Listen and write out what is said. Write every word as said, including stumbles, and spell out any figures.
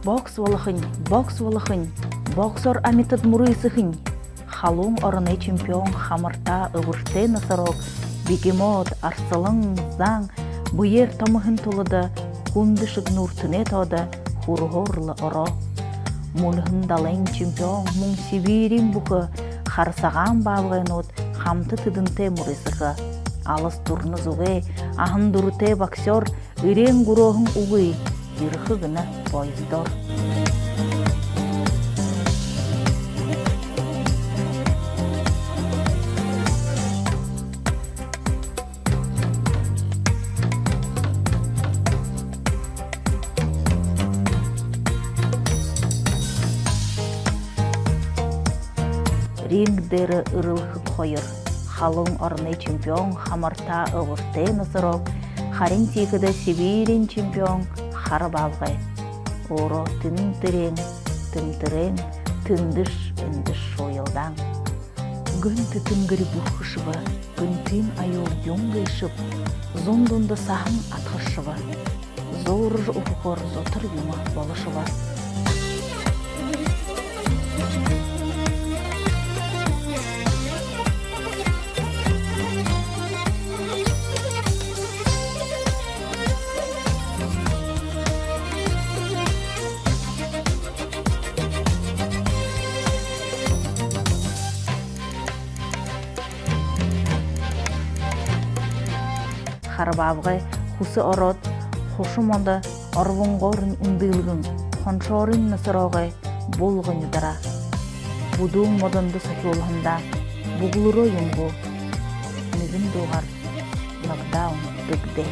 Бокс болохонь, бокс болохонь, боксёр амитад мүрысэхэнь. Халуун ороной чемпион хамартаа эбэртэй носорог, бегемот, арсалан, заан, бэеэр томоһон тулада, хүндэ шэг нюуртанай тоодо хүрэһөөр лэ ороо. Мүнөһэн далайн чемпион, мүн Сибириин бүхэ хара сагаан баабгайнууд хамта тэдэнтэй мүрысэхэ. Алас дурна зүгэй, аһан дүрэтэй боксёр, эреэн гүрөөһэн үгы, ерэхэ гэнэ поездоор. Ринг дээрэ эрэлхэг хоёр: халуун ороной чемпион хамартаа эбэртэй носорог, харин тиихэдэ Сибириин чемпион хара баабгай. Өөрөө тэн тэрээн, тэн тэрээн, тэндэш эндэш шууялдаан. Гэнтэ тэнгэри бүрхэшэбэ, гэнтын аюул юун гээшэб, зун дунда саһан адхаршаба. Зууржа үхэхөөр зутар юумэ болошобо. Хара баабгай хүсэ ороод, хуша модо орбонгоорнь үндылгэн, хоншоорынь носорогой булга нюдараа. Бүдүүн модондо сохюулһандаа бүглэрөө юм гү, нэгэн дуугаар нокдаун дэгдээ.